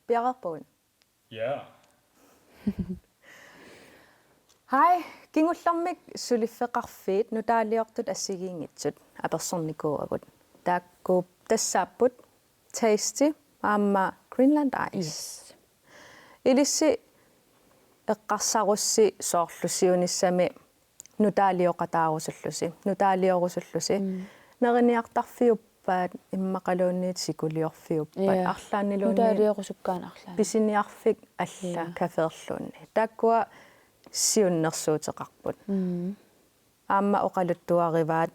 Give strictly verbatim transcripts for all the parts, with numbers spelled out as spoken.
Piareerpugut. Ja. Hej, kingullermik suliffeqarfiit nutaaliortut assigiinngitsut apersornikuuagut. Taakku tassaapput Tasty aamma Greenland Ice. Yes. Ilissi eqqarsarussi soorlu siunissami nutaalioqataarusullusi, nutaaliorusullusi. Mm. Neriniartarfiuppat immaqaluunniit sikuliorfiuppat. Ja. Arlaanniluunniit nutaaliorusukkaanni arlaanni. Pisiniarfik alla. Ja. Kafeerluunniit. Taakkua siunnersuuteqarput. Mm. Aamma oqaluttuarivaat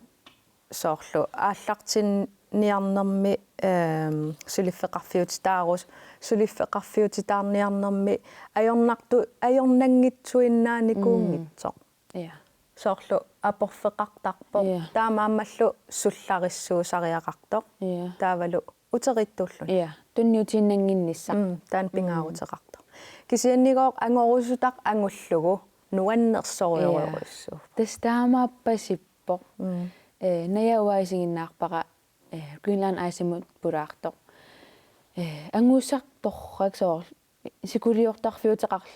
soorlu aallartinniarnermi, ehm, suliffeqarfiutitaarus-, suliffeqarfiutitaarniarnermi ajornartu-, ajornanngitsuinnaanikuunngitsoq. Mm. Ja. Soorlu aporfeqartarpoq. Ja. Taamaammallu sullarissuusariaqartoq. Ja. Taavalu uteriittuulluni. Ja. Tunniutiinnannginnissaq. Mm, taanna. Mm. Pingaaruteqartoq. Kisiannigooq angorusutaq angullugu nuannersorujorujussuuvoq. Ja. Tassa taamaappasippoq. Mm. Eh, naja uanga isiginnaarpara, eh, Greenland Ice-imut pulaartoq. Eh, angusaq torrak soorlu sikuliortarfiuteqarl-.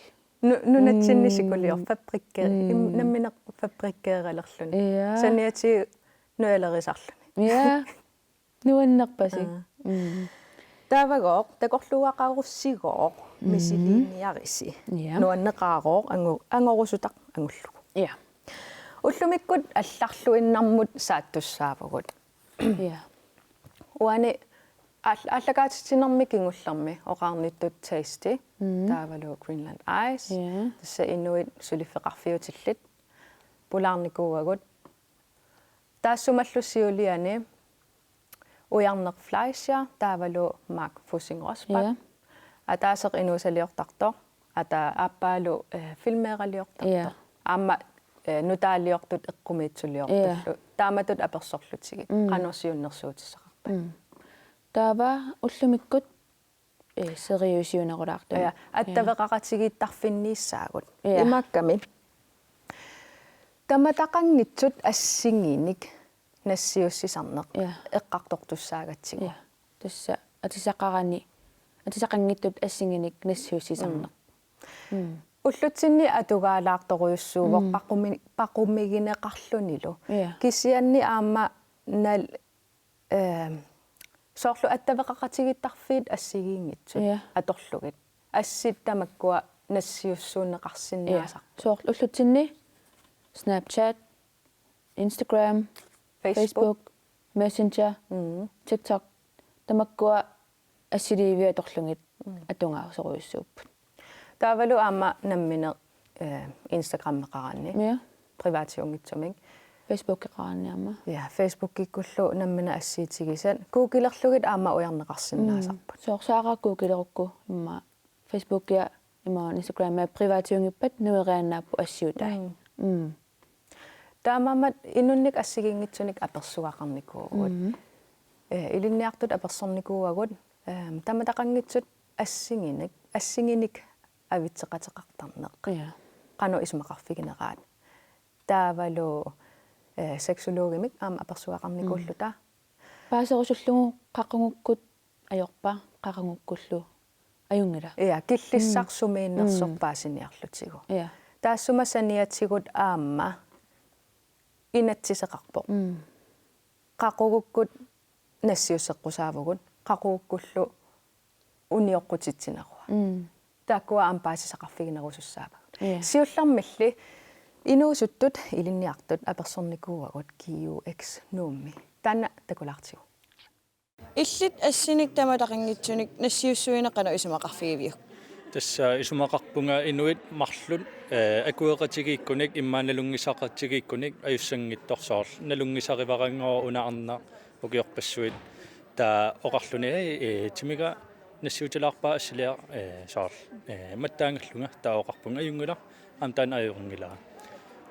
Nu-, nunatsinni. Mm. Sikuliorfabrikke-, im-, mm, nammineq fabrikkeeralerluni. Ja. Saniatigut nujalerisarluni. Ja. Nuannerpasik. Aa. Mm. Taavagooq takorluugaqarussigooq. Mm. Misiliiniarisi. Ja. Nuanneqaarooq angu-, angorusutaq angullugu. Ja. Ullumikkut allarluinnarmut saattussaavugut. Ja. Uani aal-, aallakaatitsinermi kingullermi oqarnittut Tasty, mm, taavalu Greenland Ice, ja, tassa inuit suliffeqarfiutillit pulaarnikuuagut. Taassumalu siuliani Ujarneq Fleischer, taavalu Mark Fussing Rosbach. Ja. Ataaseq inuusaliortartoq, ata-, aappaalu, eh, filmeeraliortartoq. Ja. Aamma, eh, nutaaliortut eqqumiitsuliortullu. Ja. Taamatut apersorlutigit. Mm. Qanoq siunnersuutissaqarpat. Mm. Taava ullumikkut, eh, seriøsiunerulaartumik. Ja. Ja. Attaveqaqatigiittarfinniissaagut. Ja. Imaakkami. Tamataqanngitsut assigiinnik nassiussisarneq. Ja. Eqqartortussaagatsigu. Ja. Tassa atisaqarani, atisaqanngitsut assigiinnik nassiussisarneq. Mm. Mm. Ullutsinni atugaalaartorujussuuvoq. Mm. Paqumi-, paqumigineqarlunilu. Ja. Kisianni aamma nal-, ehm, soorlu attaveqaqatigiittarfiit assigiinngitsut. Ja. Atorlugit. Assit tamakkua nassiussuunneqarsinnaasarput. Ja. Soorlu ullutsinni Snapchat, Instagram, Facebook. Facebook, Messenger, mm, TikTok, tamakkua assiliiviit atorlugit, mm, atugaasorujussuupput. Taavalu aamma nammineq, eh, Instagrameqaraanni. Ja. Privaatiunngitsumik. Facebookeqaraanni aamma. Ja, Facebookikkullu nammineq assiitigisat. Googlerlugit aamma ujarneqarsinnaasarput. Mm. Soorlu Sara googlerukku immaqa Facebookia imaluunniit Instagramia privaatiunngippat nueriaannaapput assiutai. Mm. Mm. Taamaammat inunnik assigiinngitsunik apersugaqarnikuuvugut. Mm. Eh, ilinniartut apersornikuuagut, ehm, tamataqanngitsut assigiinnik, assigiinnik avitseqateqartarneq. Ja. Qanoq isumaqarfigineraat. Taavalu, eh, sexologimik aamma apersuaqarnikuulluta. Mm. Paaserusullugu qaqugukkut ajorpa, qaqugukkullu ajunngila. Ja, killissaq, mm, sumiinnersoq, mm, paasiniarlutigu. Ja. Taassuma saniatigut aamma inatsiseqarpoq. Mm. Qaqugukkut nassiusseqqusaavugut, qaqugukkullu unioqqutitsineruat. Mm. Taakkua aamma paasisaqarfiginerusussaavagut. Ja. Siullermilli inuusuttut ilinniartut apersornikuuagut G U X Nuummi. Taanna takulaartigu. Illit assinik tamataqanngitsunik nassiussuineq qanoq isumaqarfigiviuk? Tassa isumaqarpunga inuit marluk, eh, akueqatigiikkunik, immaqa nalunngisaqatigiikkunik ajussanngitsoq, soorlu nalunngisarivaranngooq una arnaq ukiorpassuit, taava oqarluni: "Hej, eh, timiga nassiutilaarpaa assiliaq, eh, soorlu, eh, mattaangallunga." Taava oqarpunga: "Ajunngilaq, aamma taanna ajunngilaq."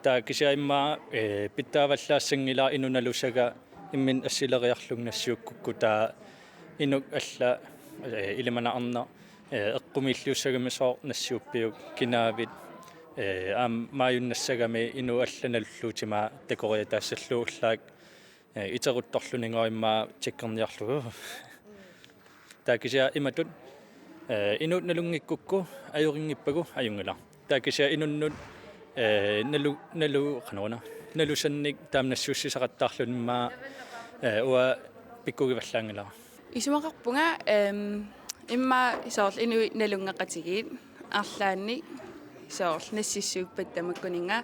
Taava kisianni immaqa, eh, pitsaavallaassanngilara inuk nalusaga imminut assileriarlunga nassiukkukku, taava inuk alla, eh, ilimanarneq, eh, eqqumiilliussagami soorlu nassiuppiuk, kinaavit, eh, aamma maajunnassagami inuk alla nalullugu timaa takoriataassallugu ullaaq, eh, iteruttorluni, immaqa tjekkerniarlugu. Taava kisianni imatut Eh, inuit nalunngikkukku ajorinngippagu ajunngilaq. Taava kisianni inunnut, eh, nalu-, nalu-, qanoruna, nalusannik taama nassiussisaqattaarluni immaqa, eh, uanga pikkugivallaanngilara. Isumaqarpunga, em, immaqa soorlu inuit nalunngeqatigiit arlaannik soorlu nassissuippat tamakkuninnga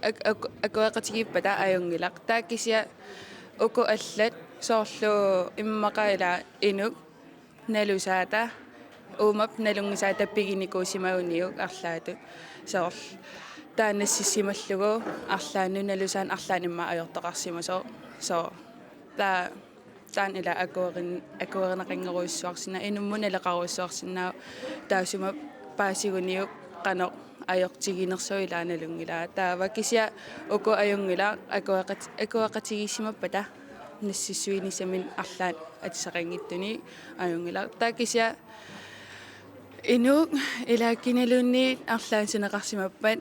ak-, ak-, akueqatigiippata ajunngilaq. Taava kisianni uku allat soorlu immaqa ila inuk nalusaata uumap nalunngisaata piginikuusimaguniuk arlaatut. Soorlu taanna nassissimallugu arlaannut nalusaanut arlaannik immaqa ajortoqarsimasoq. Soorlu taava taanna ila akuerin-, akuerineqanngorujussuarsinnaavoq, inummut naleqarujussuarsinnaavoq, taassuma paasiguniuk qanoq ajortiginersoq ila nalunngilara. Taava kisianni uku ajunngilaq akueqat-, akueqatigiissimappata nassissuinisaminnik arlaannik atisaqanngitsunik ajunngilaq. Taava kisianni inuk ila kinaluunniit arlaannik sunneqarsimappat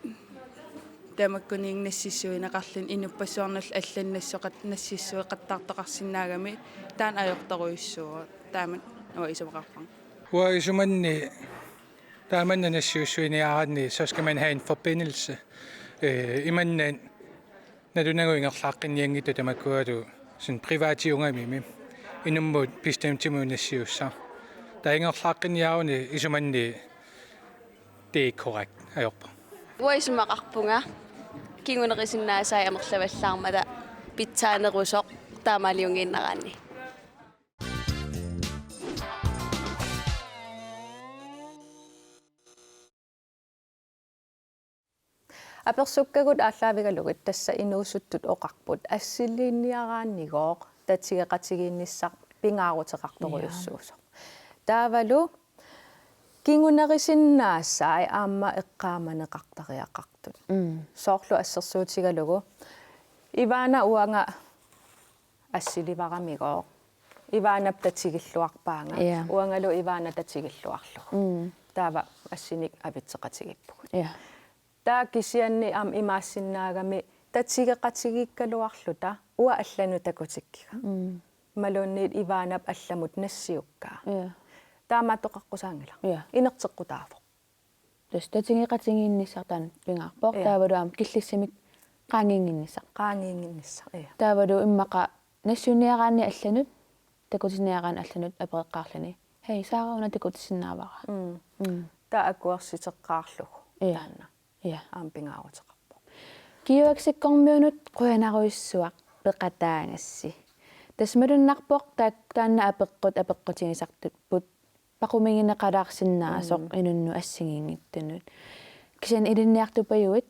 tamakkuninnga nassissuineqarluni inuppassuarnullu allanut nassoqat-, nassissueqattaartoqarsinnaagami taanna ajortorujussuuvoq. Taama uanga isumaqarpunga. Uanga isumanni taamanna nassiussuiniaraanni, så skal man have en forbindelse. Eh, imannak nalunagu ingerlaaqqinnianngitsoq tamakkualu sådan privatiugamimi. Inummut bestemtimut nassiussaq. Taava ingerlaaqqinniaruni isumanni det er ikke korrekt, ajorpoq. Uanga isumaqarpunga kingunerisinnaasai amerlavallaarmata pitsaanerusoq taamaaliunngiinnaraanni. Apersukkagut aallaavigalugit tassa inuusuttut oqarput assiliiniaraannigooq tatigeqatigiinnissaq pingaaruteqartorujussuusoq. Taavalu kingunerisinnaasai aamma eqqaamaneqartariaqartut. Mm. Soorlu assersuutigalugu Ivana uanga assilivaramigooq. Ivanap tatigilluarpaanga. Ja. Uangalu Ivana tatigilluarlugu. Mm. Taava assinik avitseqatigiippugut. Ja. Taava kisianni aamma imaassinnaagami tatigeqatigiikkaluarluta uanga allanut takutikkiga. Mm. Imaluunniit Ivanap allamut nassiukkaa. Ja. Taamaattoqaqqusaanngilaq. Ja. Inerteqqutaavoq. Tassa tatigeqatigiinnissaq taanna pingaarpoq. Ja. Taavalu aamma killissamik qaangiinnginnissaq. Qaangiinnginnissaq, ja. Taavalu immaqa nassiunniaraanni allanut, takutiniaraanni allanut apereqqaarluni: Hej, Sara una takutissinnaavara. Mm. Mm. Taava akuersiteqqaarlugu. Ja. Taanna. Ja. Aamma pingaaruteqarpoq. Kiuaksikkormiunut qujanarujussuaq peqataagassi. Tassa malunnarpoq taak-, taanna apeqqut apeqqutigisartupput paqumigineqalaarsinnaasoq. Mm. Inunnut assigiinngitsunut. Kisianni ilinniartupajuit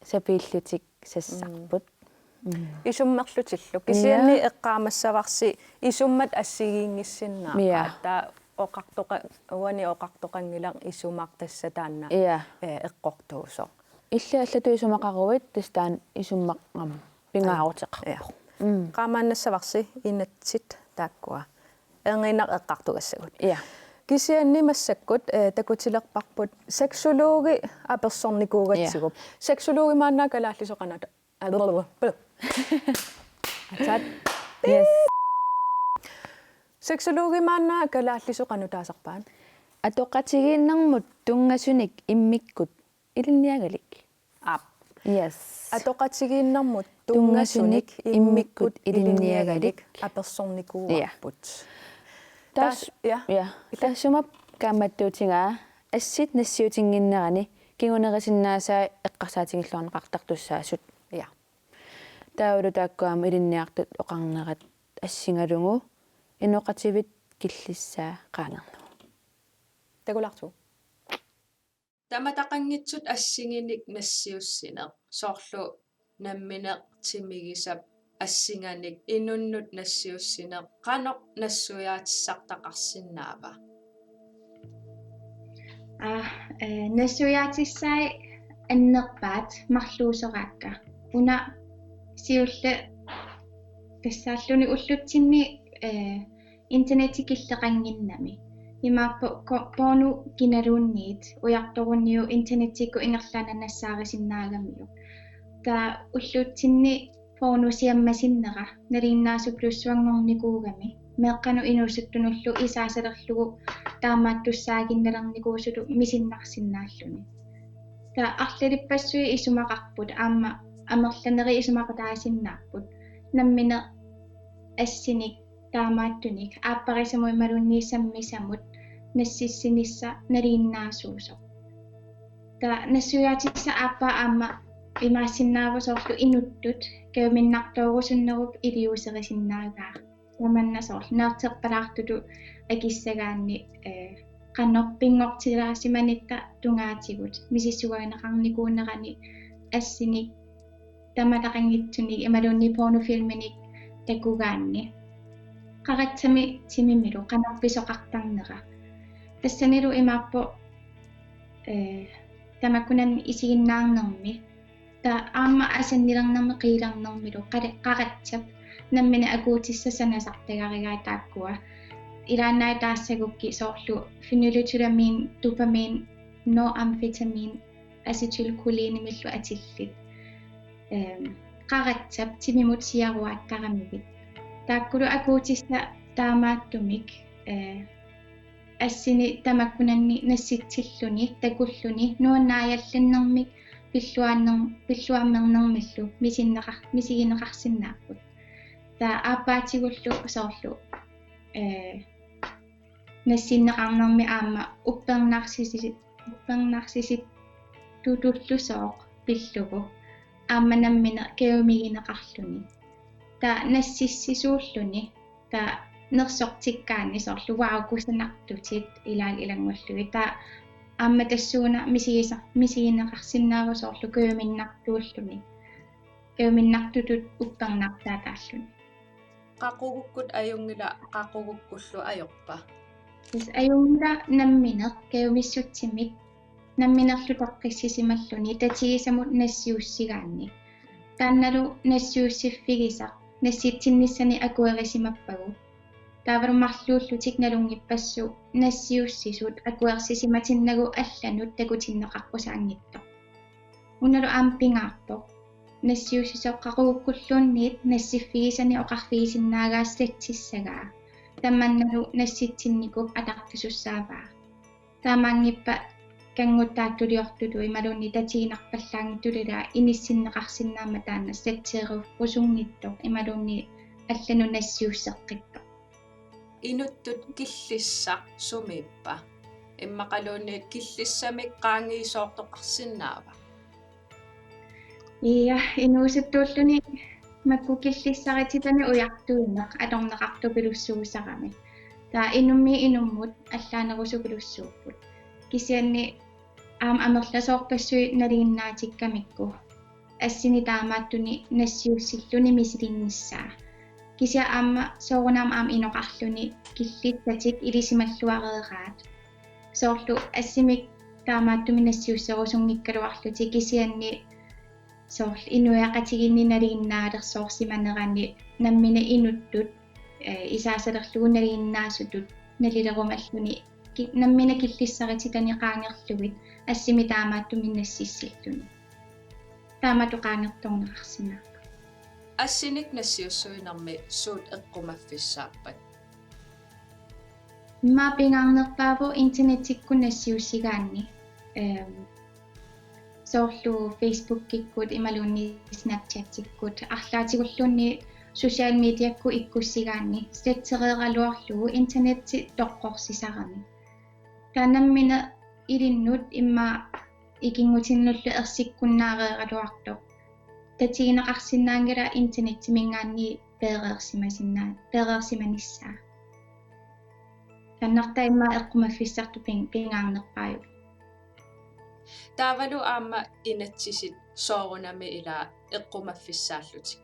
sapiillutik sassarput. Mm. Mm. Isummerlutillu. Kisianni, ja, eqqaamassavarsi isummat assigiinngissinnaaqaat. Ja. Taava oqartoqa-, uani oqartoqanngilaq isumaq tassa taanna, ja, eh, eqqortuusoq. Illit allatut isumaqaruit tassa taanna isummaqqam pingaaruteqarpoq. Ja. Mm. Eqqaamaannassavarsi inatsit taakkua. Erniinnaq eqqartugassagut. Ja. Kisianni massakkut, eh, takutilerparput sexologi apersornikuugatsigu. Ja. Sexologi maanna kalaallisut qanoq ta-, atsat. Yes. Sexologi maanna kalaallisut qanoq taasarpaat? Atoqatigiinnermut tunngasunik immikkut ilinniagalik. Aap. Yes. Atoqatigiinnermut tunngasunik immikkut ilinniagalik apersornikuuarput. Ja. Taas-, taas-, ja. Ja. Ila. Taassuma kaammattuutigaa assit nassiutinnginnerani kingunerisinnaasai eqqarsaatigilluarneqartartussaasut. Ja. Taavalu taakku aamma ilinniartut oqarnerat assigalugu inoqativit killissaa qaangernagu. Takulaartigu. Tamataqanngitsut assigiinnik nassiussineq, soorlu nammineq timigisap assiganik inunnut nassiussineq, qanoq nassuiaatissartaqarsinnaava? Aa, eh, nassuiaatissai annerpaat marluuseraakka. Una siulleq tassaalluni ullutsinni, eh, internetti killeqannginnami. Imaappoq ko-, porno kinaluunniit ujartoruniuk internettikkut ingerlaannaq nassaarisinnaagamiuk. Taava ullutsinni porno siammasinnera nalinginnaasumik plussuanngornikuugami. meeqqanut inuusuttunullu isaasalerlugu taamaattussaaginnalernikuusutut misinnarsinnaalluni. Taava arlalippassuit isumaqarput aamma amerlanerit isumaqataasinnaapput. Nammineq assinik taamaattunik aapparisamut imaluunniit sammisamut nassissinissaq nalinginnaasuusoq. Taava nassuiaatissaq aappaa aamma imaassinnaavoq soorlu inuttut kajuminnartoorusunnerup iliuuserisinnaagaa. Tamanna soorlu nuutserpalaartutut akissagaanni, eh, qanoq pinngortilaarsimanitta tungaatigut misissuineqarnikuunerani assinik tamataqanngitsunik imaluunniit pornofilminik takugaanni. Qaratsami timimilu qanoq pisoqartarnera. Tassanilu imaappoq, eh, tamakkunani isiginnaarnermi. Taava aamma asannilernermi qiilernermilu qara-, qaratsap nammineq akuutissaq sanasartagarigai taakkua. Ilaannaat taassagukkit soorlu phenylethylamine, dopamine, noramfetamin, acetylcholinimillu atillit. Ehm, qaratsap timimut siaruattaramigit. Taakkulu akuutissaq taamaattumik, eh, assini tamakkunani nassitsilluni, takulluni, nuannaajallannermik pilluaanner-, pilluammernermillu misigineqar-, misigineqarsinnaapput. Taava aappaatigullu soorlu, eh, nassinneqarnermi aamma uppernarsisi-, uppernarsisittutullusooq pillugu aamma nammineq kajumigineqarluni. Taava nassissisuulluni, taava nersortikkaanni soorlu wow kusanartutit ilaat ilanngullugit. Taava aamma tassuuna misigisa-, misigineqarsinnaavoq soorlu kajuminnartuulluni. Kajuminnartutut uppernartaataalluni. Qaqugukkut ajunngilaq, qaqugukkullu ajorpa? Tassa ajunngilaq nammineq kajumissutsimik namminerlu toqqissisimalluni tatigisamut nassiussigaanni. Taannalu nassiussiffigisaq nassitsinnissani akuerisimappagu. Taavalu marluullutik nalunngippassuit nassiussisut akuersisimatinnagu allanut takutinneqaqqusaanngitsoq. Unalu aamma pingaarpoq nassiussisoq qaqugukkulluunniit nassiffigisani oqarfigisinnaagaa slettissagaa. Tamannalu nassitsinnikuup atartusussaavaa. Taamaanngippat kannguttaattuliortutut imaluunniit tatiginarpallaanngitsutut ilaa inissinneqarsinnaammat taanna sletteerusunngitsoq imaluunniit allanut nassiusseqqittoq. Inuttut killissaq sumiippa? Immaqaluunniit killissamik qaangiisoortoqarsinnaava? Ia, inuusuttuulluni makku killissarititani ujartuineq atorneqartupilussuusarami. Taava inummiit inummut allaanerusupilussuupput. Kisianni aamma amerlasoorpassuit nalinginnaatikkamikku assini taamaattuni nassiussilluni misilinnissaa. Kisianni aamma soorunami aamma inoqarluni killissatik ilisimalluareeraat. Soorlu assimik taamaattumik nassiusserusunngikkaluarlutik kisianni soorlu inuiaqatigiinni nalinginnaalersoorsimanerani nammineq inuttut, eh, isaasalerlugu nalinginnaasutut nalilerumalluni ki-, nammineq killissarititani qaangerlugit assimi taamaattumik nassissilluni. Taamatut qaangertorneqarsinnaavoq. Assinik nassiussuinermi suut eqqumaffissaappat? Immaqa pingaarnerpaavoq internettikkut nassiussigaanni. Ehm, soorlu Facebookikkut imaluunniit Snapchatikkut arlaatigulluunniit social mediakkut ikkussigaanni slettereeraluarlugu internetti toqqorsisarami. Taava nammineq ilinnut immaqa ikinngutinnullu ersikkunnaareeraluartoq tatigineqarsinnaanngilaq internettiminngaanniit peereersimasinnaa-, peereersimanissaa. Kannartaa immaqa eqqumaffissartut pin-, pingaarnerpaajuvoq. Taavalu aamma inatsisit soorunami ilaa eqqumaffissaallutik.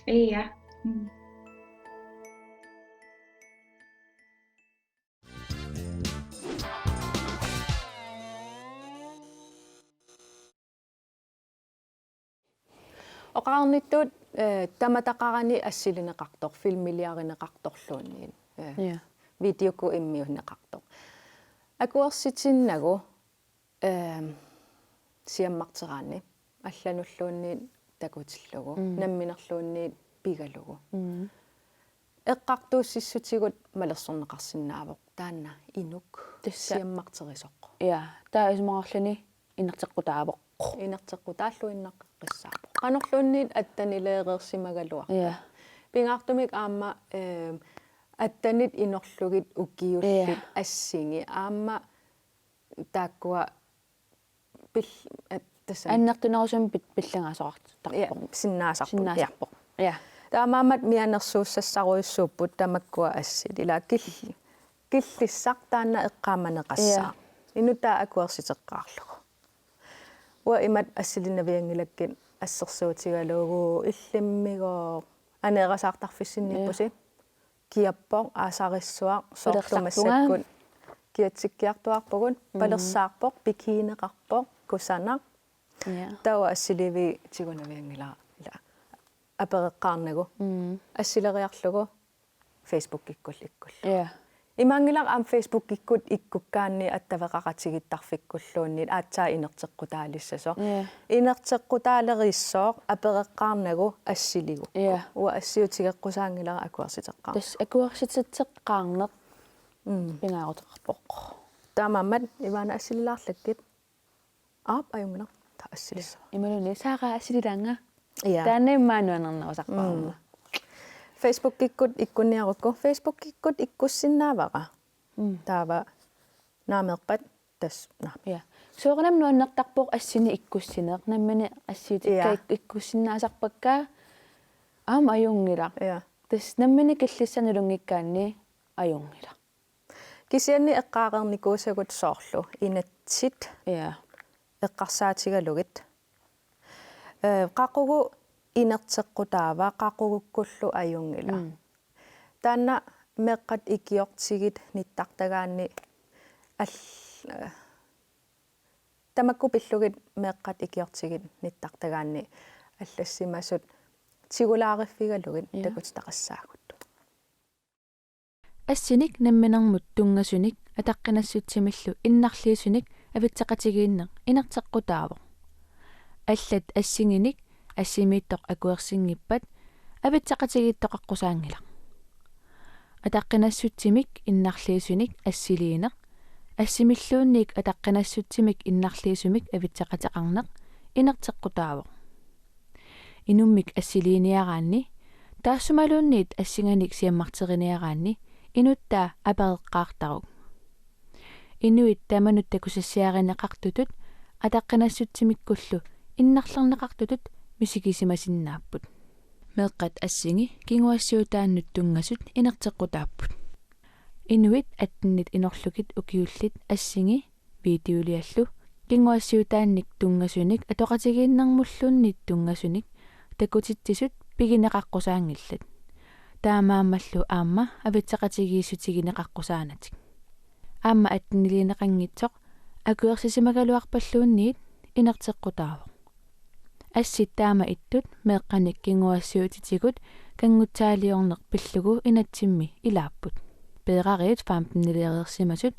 Ia. Mm. Oqarnittut, eh, tamataqarani assilineqartoq, filmiliarineqartorluunniit, eh, ja, videokkut immiunneqartoq. Akuersitinnagu, eh, siammarteraanni allanulluunniit takutillugu, mm, namminerluunniit pigalugu. Mm. Eqqartuussissutigut malersorneqarsinnaavoq taanna inuk. Tassa. Siammarterisoq. Ja, taava isumaqarluni inerteqqutaavoq. Inerteqqutaalluinnaqqissaarpoq. Qanorluunniit attenileereersimagaluarpat. Ja. Pingaartumik aamma, eh, attenit inorlugit ukiullit, ja, assingi. Aamma taakkua pil-, eh, tassa. Annertunerusumik pil-, pillangaasoqartarpoq. Ja, sinnaasarput. Sinnaasarpoq. Ja. Taamaammat mianersuussassarujussuupput tamakkua assit. Ila kil-, killissaq taanna eqqaamaneqassaaq. Ja. Inuttaa akuersiteqqaarlugu. Uanga imatut assiliinavianngilakkit assersuutigalugu illimmigooq aneerasaartarfissinniippusi. Ja. Kiappoq, aasarissuaq, soorlu massakkut kiatsikkiartuaarpugut, mm, palersaarpoq, pikiineqarpoq, kusanaq. Ja. Taava assiliivik tigunavianngilara ila apereqqaarnagu. Mm. Assileriarlugu Facebookikkut ikkullu. Ja. Imaanngilaq aamma Facebookikkut ikkukkaanni attaveqaqatigiittarfikkulluunniit aatsaat inerteqqutaalissasoq. Ja. Inerteqqutaaleriissooq apereqqaarnagu assiliigukkit. Ja. Uanga assiutigeqqusaanngilara akuersiteqqaarneq. Tassa akuersiteqqaarneq, mm, pingaaruteqarpoq. Taamaammat Ivana assililaarlakkit. Aap, ajunngilaq. Taava assilissavara. Imaluunniit Sara assililaannga. Ja. Taanna immaqa nuannernerusarpara. Mm. Facebookikkut ikkunniarukku. Facebookikkut ikkussinnaavara. Mm. Taava naamik meeqqat tassa naamik. Ja. Soorunami nuannertarpoq assinik ikkussineq. Nammineq assiutikka, ja, ik-, ikkussinnaasarpakka. Aamma ajunngilaq. Ja. Tassa nammineq killissanik nalunngikkaanni ajunngilaq. Kisianni eqqaareernikuusagut soorlu inatsit, ja, eqqarsaatigalugit. Eh, qaqugu inerteqqutaava, qaqugukkullu ajunngilaq. Mm. Taanna meeqqat ikiortigit nittartagaanni al-, eh, tamakku pillugit meeqqat ikiortigit nittartagaanni allassimasut tigulaariffigalugit, ja, takutitaqassaagut. Assinik namminermut tunngasunik ataqqinassutsimillu innarliisunik avitseqatigiinneq inerteqqutaavoq. Allat assinginik assimiittoq akuersinngippat avitseqatigiittoqaqqusaanngilaq. Ataqqinassutsimik innarliisunik assiliineq, assimilluunniit ataqqinassutsimik innarliisumik avitseqateqarneq inerteqqutaavoq. Inummik assiliiniaraanni, taassumaluunniit assinganik siammarteriniaraanni, inuttaa apereqqaartaruk. Inuit tamanut takusassiarineqartutut, ataqqinassutsimiikkullu innarlerneqartutut misigisimasinnaapput. Meeqqat assingi kinguaassiutaannut tunngasut inerteqqutaapput. Inuit attenit inorlugit ukiullit assingi videoliallu kinguaassiutaannik tunngasunik atoqatigiinnermulluunniit tunngasunik takutitsisut pigineqaqqusaanngillat. Taamaammallu aamma avitseqatigiissutigineqaqqusaanatik. Aamma atteniliineqanngitsoq akuersisimagaluarpalluunniit inerteqqutaavoq. Assit taama ittut meeqqanik kinguaassiuutitigut kanngutsaaliorneq pillugu inatsimmi ilaapput. Peerariit femteniliareersimasut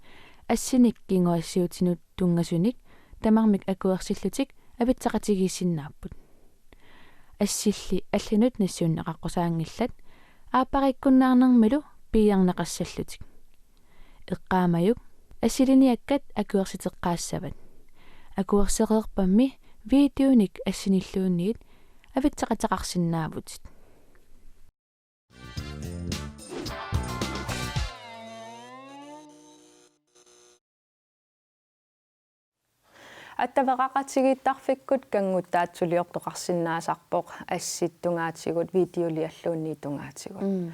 assinik kinguaassiuutinut tunngasunik tamarmik akuersillutik avitseqatigiissinnaapput. Assilli allanut nassuunneqaqqusaanngillat, aappariikkunnaarnermilu piiarneqassallutik. Eqqaamajuk, assiliniakkat akuersiteqqaassavat. Akuersereerpammi videonik assinilluunniit avitseqateqarsinnaavutit. Attaveqaqatigiittarfikkut kannguttaatsuliortoqarsinnaasarpoq assit tungaatigut videolialluunniit tungaatigut. Mm.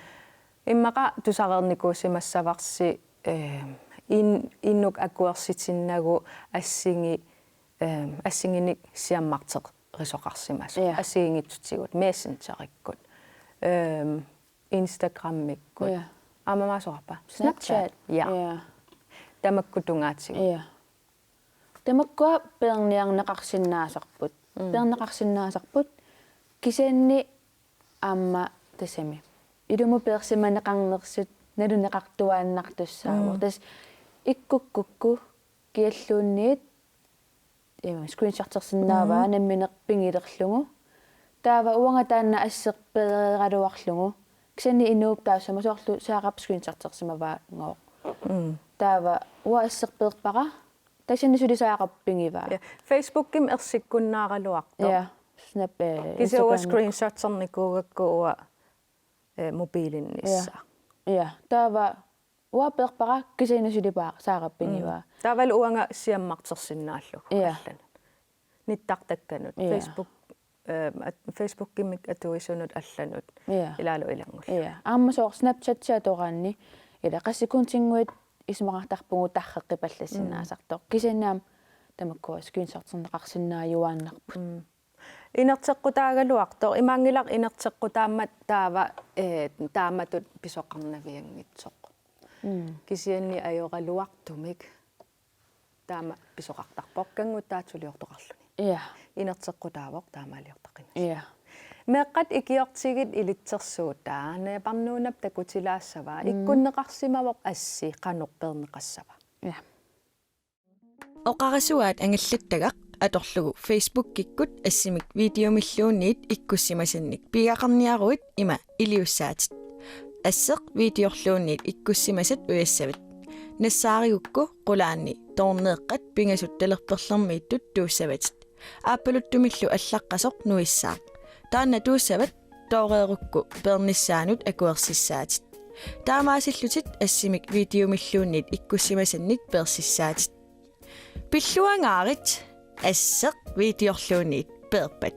Immaqa tusareernikuusimassavarsi, eh, in-, inuk akuersitinnagu assingi, eh, assinginik siammarterisoqarsimasoq. Ja. Assigiinngitsutigut, Messengerikkut, eh, Instagramikkut. Ja. Aamma maani oqarpa? Snapchat. Snapchat. Ja. Ja. Tamakku tungaatigut. Ja. Tamakkua peerniarneqarsinnaasarput. Mm. Peerneqarsinnaasarput kisianni aamma tassami ilumut peersimaneqarnersut naluneqartuaannartussaavoq. Mm. Tassa ikkukkukku kialluunniit, ima, screenshotersinnaavaa, mm, nammineq pigilerlugu. Taava uanga taanna asseq peereeraluarlugu Kisianni inuup taassuma soorlu Saarap screenshotersimavaanngooq. Mm. Taava uanga asseq peerpara, tassani suli Saarap pigivaa. Ja. Facebookimi ersikkunnaaraluartoq. Ja. Snap, eh, kisianni uanga Instagramimi. Screenshoternikuugakku uanga, eh, mobiilinnissaa. Ja. Ja. Taava uanga peerpara kisianni suli Saarap pigivaa. Mm. Taavalu uanga siammartersinnaallugu. Ja. Allanut. Nittartakkanut. Ja. Facebook, eh, at-, Facebookimik atuisunut allanut. Ja. Ilaalu ilanngullugit. Ja. Aamma soorlu Snapchatimi atoraanni. Ila qassit sekundinngooq isumaqartarpugut tarreqqipallassinnaasartoq. Mm. Kisianni aamma tamakkua screenshorterneqarsinnaajuaannarput. Mm. Inerteqqutaagaluartoq, imaanngilaq inerteqqutaammat taava, eh, taamatut pisoqarnavianngitsoq. Mm. Kisianni ajoraluartumik taama pisoqartarpoq kannguttaatsuliortoqarluni. Ja. Inerteqqutaavoq taamaaliortaqqinnassaaq. Ja. Meeqqat ikiortigit ilitsersuutaa, Naparnuunap takutilaassavaa, mm, ikkunneqarsimavoq assi qanoq peerneqassava. Ja. Oqarasuaat angallattagaq atorlugu Facebookikkut assimik videomilluunniit ikkussimasannik pigaqarniaruit ima iliussaatit. Asseq videorluunniit ikkussimasat ujassavat. Nassaarigukku qulaani toorneeqqat pingasut talerperlermiittut tuussavatit. Aappaluttumillu allaqqasoq nuissaaq. Taanna tuussavat tooreerukku peernissaanut akuersissaatit. Taamaasillutit assimik videomilluunniit ikkussimasannik peersissaatit. Pilluangaarit, asseq videorluunniit peerpat.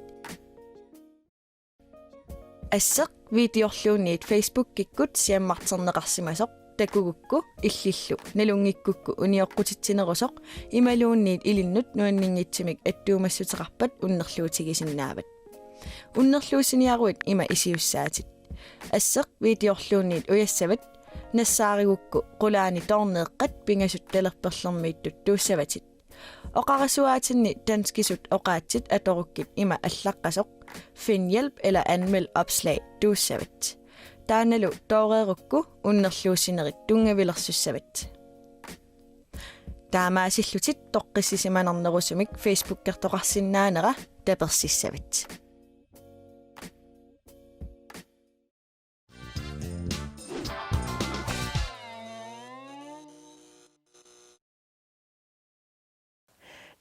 Asseq videorluunniit Facebookikkut siammarterneqarsimasoq takugukku illillu nalunngikkukku unioqqutitsinerusoq imaluunniit ilinnut nuanninngitsumik attuumassuteqarpat unnerluutigisinnaavat. Unnerluussiniaruit ima iliussaatit. Asseq videorluunniit ujassavat, nassaarigukku qulaani toorneeqqat pingasut talerperlermiittut tuussavatit. Oqarasuaatinni danskisut oqaatsit atorukkit ima allaqqasoq, find hjælp eller anmeld opslag tuussavat. Taannalu tooreerukku unnerluussinerit tunngavilersussavat. Taamaasillutit toqqissisimanarnerusumik Facebookertoqarsinnaanera tapersissavat.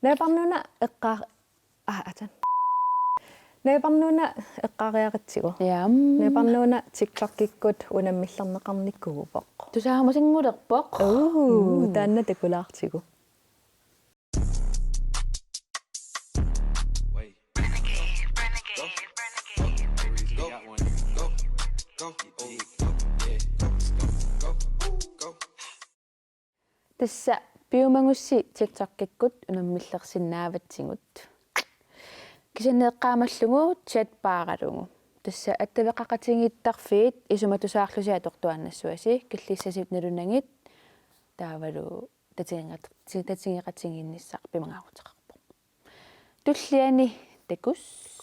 Naparnuuna eqqa-, ah, atan. Naparnuuna eqqariaratsigu. Jaa. Naparnuuna TikTokikkut unammillerneqarnikuuvoq. Tusaamasingulerpoq. Uu, mm, taanna takulaartigu. Tassa piumagussi TikTokikkut unammillersinnaavatsigut. Kisianni eqqaamallugu chatbaaralugu. Tassa attaveqaqatigiittarfiit isumatusaarlusi atortuaannassuasi, killissasivit nalunagit taavalu tatigeqat-, tatigeqatigiinnissaq pimagaaruteqarpoq. Tulliani takuss.